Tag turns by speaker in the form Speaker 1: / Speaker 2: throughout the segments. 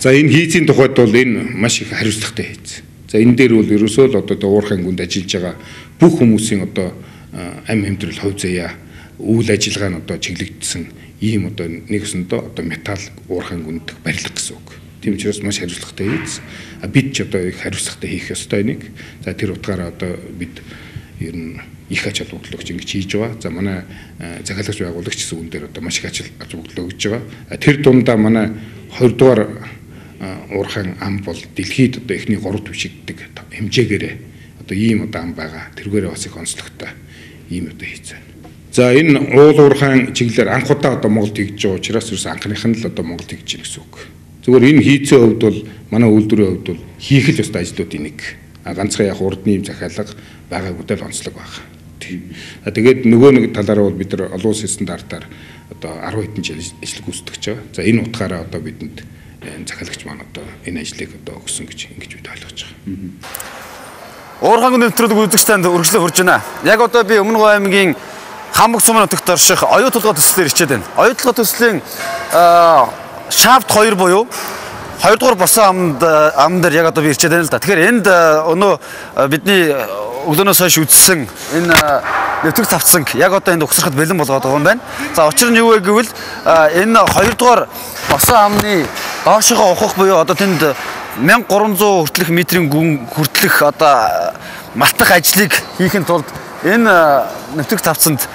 Speaker 1: За, энэ хийцийн тухайд бол энэ маш их хариуцлагатай хийц. За, энэ дээр бол ерөөсөө л одоо уурхайн гүнд ажиллаж байгаа бүх хүмүүсийн одоо амь амьдрал, хувь заяа, үйл ажиллагаа нь одоо чиглэгдсэн ийм одоо нэгсэндээ одоо металл уурхайн гүнд барилга гэсэн үг. Тийм учраас маш хариуцлагатай хийц. Бид ч одоо их хариуцлагатай хийх ёстой нэг. За, тэр утгаараа одоо бид ер нь их ач холбогдол өгч ингэж хийж байгаа. За, манай захиалагч байгуулагч гэсэн үн дээр одоо маш их ач холбогдол өгж байгаа. Тэр дундаа манай 2 дугаар уурхайн ам бол дэлхийд одоо эхний 3 түвшигддэг хэмжээгээрээ одоо ийм одоо ам байгаа. Тэргээрээ бас их онцлогтой ийм одоо хийц байна. За, энэ уул уурхайн чиглэлээр анх удаа одоо Монголд хийж байгаа учраас ерөөс анхных нь л одоо Монголд хийж байна гэсэн үг. Зүгээр энэ хийцийн хувьд бол, манай үйлдвэрийн хувьд бол хийх л ёстой ажлуудын нэг. Ганцхан яг урдны юм захиалга байгаагүйдээ л онцлог байна. Тэгээд нөгөө нэг талаараа бол бид нар олон улсын стандартаар одоо 10 хэдэн жил ажил гүйцэтгэж байгаа. За, энэ утгаараа одоо бидэнд захиалагч маань одоо энэ ажлыг одоо өгсөн гэж ингэж бид ойлгож байгаа.
Speaker 2: Уурхайн нэвтрүүлэг үзэгч танд үргэлжлэн хүрж байна. Яг одоо би Өмнө Говь аймгийн Хамбог сумын нутагт орших Оюу тулгай төслөөр хичээд байна. Оюу тулгай төслийн shaft 2 буюу 2 дугаар босон ам дээр яг одоо би ирчээд байна л да. Тэгэхээр энд өнөө бидний өглөөнөөс хойш үзсэн энэ нэвтрэх тавцанг яг одоо энд угсрахад бэлэн болгоод байгаа юм байна. За, учир нь юу вэ гэвэл энэ 2 дугаар босон амны доошогоо ухах буюу одоо тэнд 1300 хүртэлх метрийн гүн хүртэлх одоо малтах ажлыг хийхин тулд энэ нэвтрэх тавцанд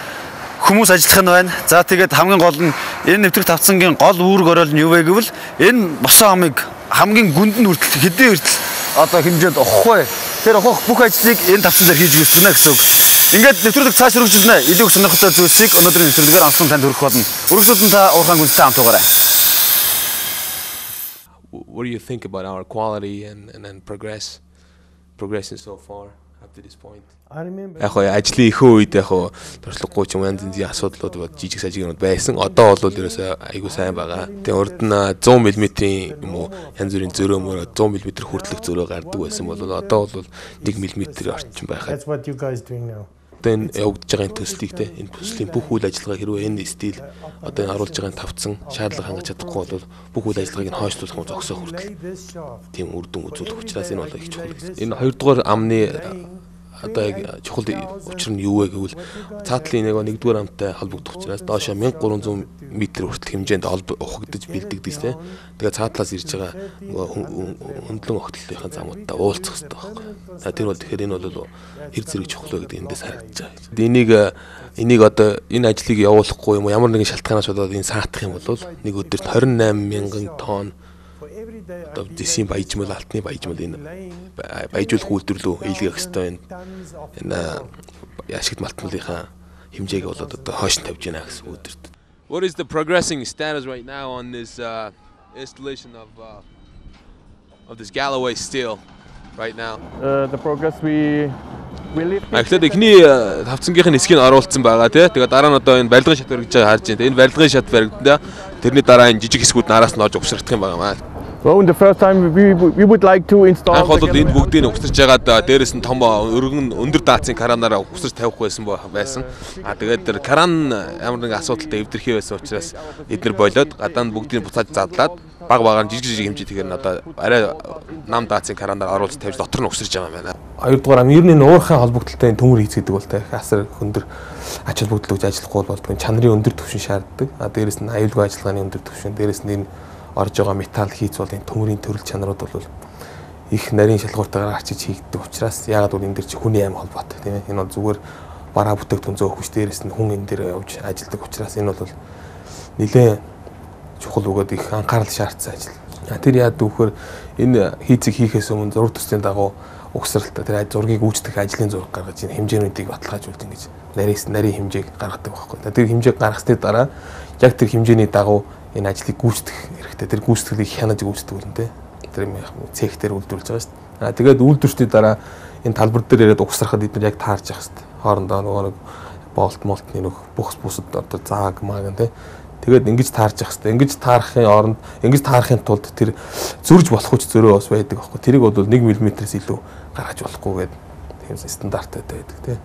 Speaker 2: хүмүүс ажиллах нь байна. За, тэгээд хамгийн гол нь энэ нэвтрэх тавцангийн гол үүрэг оройл нь юу вэ гэвэл энэ босон амыг хамгийн гүнд нь хүртэл, хэдийн хүртэл одоо хэмжээнд ухах вэ? Тэр ухах бүх ажлыг энэ тавцан дээр хийж гүйцэтгэнэ гэсэн үг. Ингээд нэвтрүүлэг цааш үргэлжлэнэ. Илүү их сонирхолтой зүйлсийг өнөөдрийн нэвтрүүлгээр онцлон танд хүргэх болно. Үргэлжлүүлэн та уурхайн гүнтэй хамт байгаарай.
Speaker 3: What do you think about our quality and progressing so far up to this point? Яг хоо ажлын ихэнх үед яг хоо туршлагагүй ч юм, янз янзын асуудлууд бод жижиг сажигнууд байсан. Одоо бол ерөөсөө айгүй сайн байгаа. Тэгээ урд нь 100 мм-ийн юм уу, янз бүрийн зөрөө мөрөө 100 мм хүртэлх зөрөө гардаг байсан бол одоо бол 1 мм орчим байхад.
Speaker 4: That's what you guys doing now.
Speaker 3: Одоо энэ явагдаж байгаа энэ төслийг те, энэ төслийн бүх үйл ажиллагаа хэрвээ энэ steel, одоо энэ оруулж байгаа энэ тавцан шаардлага хангаж чадахгүй бол бүх үйл ажиллагааг нь хойшлуулах юм, зогсоох хүртэл тийм үр дүн үзүүлэх учраас энэ бол их чухал гэсэн. Энэ хоёрдугаар амны одоо яг чухал учир нь юу вэ гэвэл цаатлын нэг нэгдүгээр амтай холбогдох учраас доошо 1300 м хүртэл хэмжээнд ухагдаж бэлдэгдэг тийм. Тэгээ цаатлаас ирж байгаа нөгөө хөндлөн огтлынхаа замуудтай уулзах хэрэгтэй байхгүй. За, тэр бол тэгэхээр энэ бол хэр зэрэг чухал вэ гэдэг эндээс харагдаж байгаа. Энийг одоо энэ ажлыг явуулахгүй юм уу, ямар нэгэн шалтгаанаас болоод энэ саатах юм бол нэг өдөрт 28 мянган тонн одоо зэсийн баяжмал, алтны баяжмал, энэ баяжуулах үйлдвэрлүү илгээх ёстой энэ ашигт малтмалынхаа хэмжээг болоод одоо хойш нь тавьж байна гэсэн өдөрт. What is the progressing status right now on this installation of this Galloway steel right now?
Speaker 5: The progress we lift.
Speaker 3: Тэгэхээр эхний тавцангийнх нь хэсгийг оруулсан байгаа, тий. Тэгээ дараа нь одоо энэ барилгын шат баригдаж байгааг харж байна. Энэ барилгын шат баригдана. Тэрний дараа энэ жижиг хэсгүүд нараас нь орж угсрагдах юм байгаа маа.
Speaker 5: So in the first time we would like to install
Speaker 3: Анх бол энд бүгдийг нь угсарч ягаад дээрэс нь том өргөн өндөр даацын кранаараа угсарч тавих байсан. А тэгээд тэр кран ямар нэгэн асуудалтай эвдэрхий байсан учраас эднэр болоод гадаа нь бүгдийг буцааж задлаад баг багаар жижиг жижиг хэмжээтэйгээр нь одоо арай нам даацын кранаар оруулж тавьж дотор нь угсарч байгаа юм байна.
Speaker 6: Хоёрдугаар ам ер нь энэ уурхайн холбогдлолтой энэ төмөр хийц гэдэг бол те асар өндөр ач холбогдол өгч ажиллахгүй болдгоо, чанарын өндөр түвшин шаарддаг. А дээрэс нь аюулгүй ажиллагааны өндөр түвшин, дээрэс нь энэ орж байгаа металл хийц бол энэ төмөрийн төрөл чанарууд бол их нарийн шалгууртайгаар арчиж хийгддэг учраас, яагаад гэвэл энэ дэр чи хүний амь холбоотой, тийм ээ. Энэ бол зүгээр бараа бүтээгдэхүүн зөөх биш, дээрэс нь хүн энэ дээр явж ажилладаг учраас энэ бол нэлээд чухал бөгөөд их анхаарал шаардсан ажил. Тэр яад вөхөр энэ хийцийг хийхээс өмнө зураг төслийн дагуу угсралтай тэр зургийг үүсгэх ажлын зураг гаргаж, энэ хэмжээнүүдийг баталгаажуулж, ингэж нарийн хэмжээг гаргадаг байхгүй. Тэр хэмжээг гаргасны дараа яг тэр хэмжээний дагуу энэ ажлыг гүйцэтгэх хэрэгтэй. Тэр гүйцэтгэлийг хянаж гүйцэтгэх үлэн тэ. Тэр юм цех дээр үйлдвэрлэж байгаа шүү дээ. Аа, тэгээд үйлдвэрчний дараа энэ талбар дээр ирээд угсрахад эдгээр яг таарж явах хэрэгтэй. Хоорондоо нөгөө нэг болт молтны нөх бухс бусад одоо зааг мааг тэ. Тэгээд ингэж таарж явах хэрэгтэй. Ингэж таарахын оронд, ингэж таарахын тулд тэр зөрж болох хүч зөрөө бас байдаг байхгүй. Тэрийг бол 1 мм-ээс илүү гаргаж болохгүй гэдэг тийм стандарттай байдаг тий.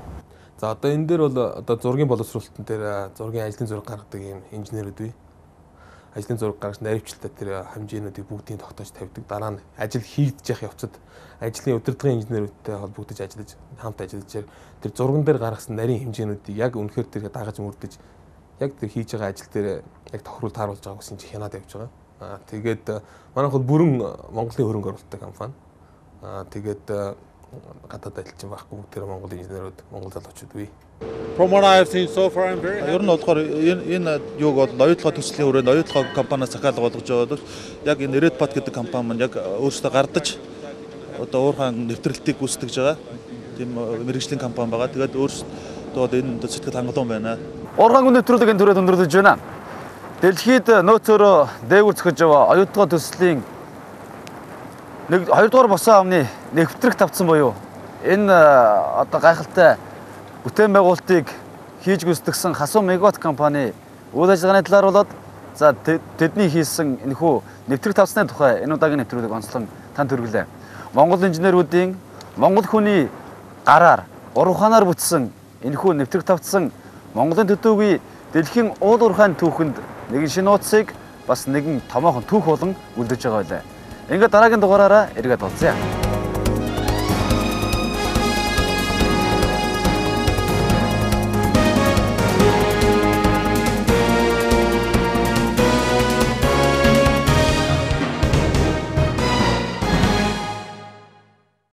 Speaker 6: За, одоо энэ дээр бол одоо зургийн боловсруулалтын дээр зургийн ажлын зураг гаргадаг юм инженерүүд бий. Ажлын зураг гаргаж наривчлалтай тэр хэмжээнүүдийг бүгдийг тогтоож тавьдаг. Дараа нь ажил хийгдэж явах явцад ажлын удирдлагын инженерүүдтэй холбогдож ажиллаж, хамт ажиллаж тэр зурган дээр гаргасан нарийн хэмжээнүүдийг яг үнэхээр тэр дагаж мөрдөж яг тэр хийж байгаа ажил дээр яг тохирол тааруулж байгааг гэсэн чинь хянаад явж байгаа. Аа тэгээд манайх бол бүрэн Монголын хөрөнгө оруулалттай компани. Аа тэгээд гадаад ажилчин байхгүй, бүгд Монгол инженерүүд, Монгол залуучууд бий.
Speaker 4: From what I have seen so far, I'm very
Speaker 7: Ер нь болохоор энэ юуг бол Оюутолгой төслийн хүрээнд Оюутолгой компаниас захиалга болгож байгаа бол яг энэ Red Pat гэдэг компани маань яг өөрсдөө гардаж одоо уурхайн нэвтрэлтийг гүйцэтгэж байгаа. Тийм мэргэжлийн компани байгаа. Тэгээд өөрсдөө бол энэ сэтгэл хангалуун байна.
Speaker 2: Уурхайн гүн нэвтрүүлэг энэ түрээд өндөрлөж байна. Дэлхийд нөөцөөрөө дээгүүр зөхөж яваа Оюутолгой төслийн нэг хоёрдугаар босон амны нэвтрэх тавцсан буюу энэ одоо гайхалтай бүтээн байгуулалтыг хийж гүйцэтгэсэн Хасуу Мегаватт компани үйл ажиллагааны талаар болоод за тэдний хийсэн энэхүү нэвтрэх тавцсны тухай энэ удаагийн нэвтрүүлэг онцлон танд хүргэлээ. Монгол инженерүүдийн Монгол хүний гараар урвханаар бүтсэн энэхүү нэвтрэх тавцсан Монголын төдийгүй дэлхийн уул уурхайн түүхэнд нэгэн шинэ нууцыг бас нэгэн томоохон түүх болон үлдэж байгаа байлаа. Ингээд дараагийн дугаараараа эргээд уулзъя.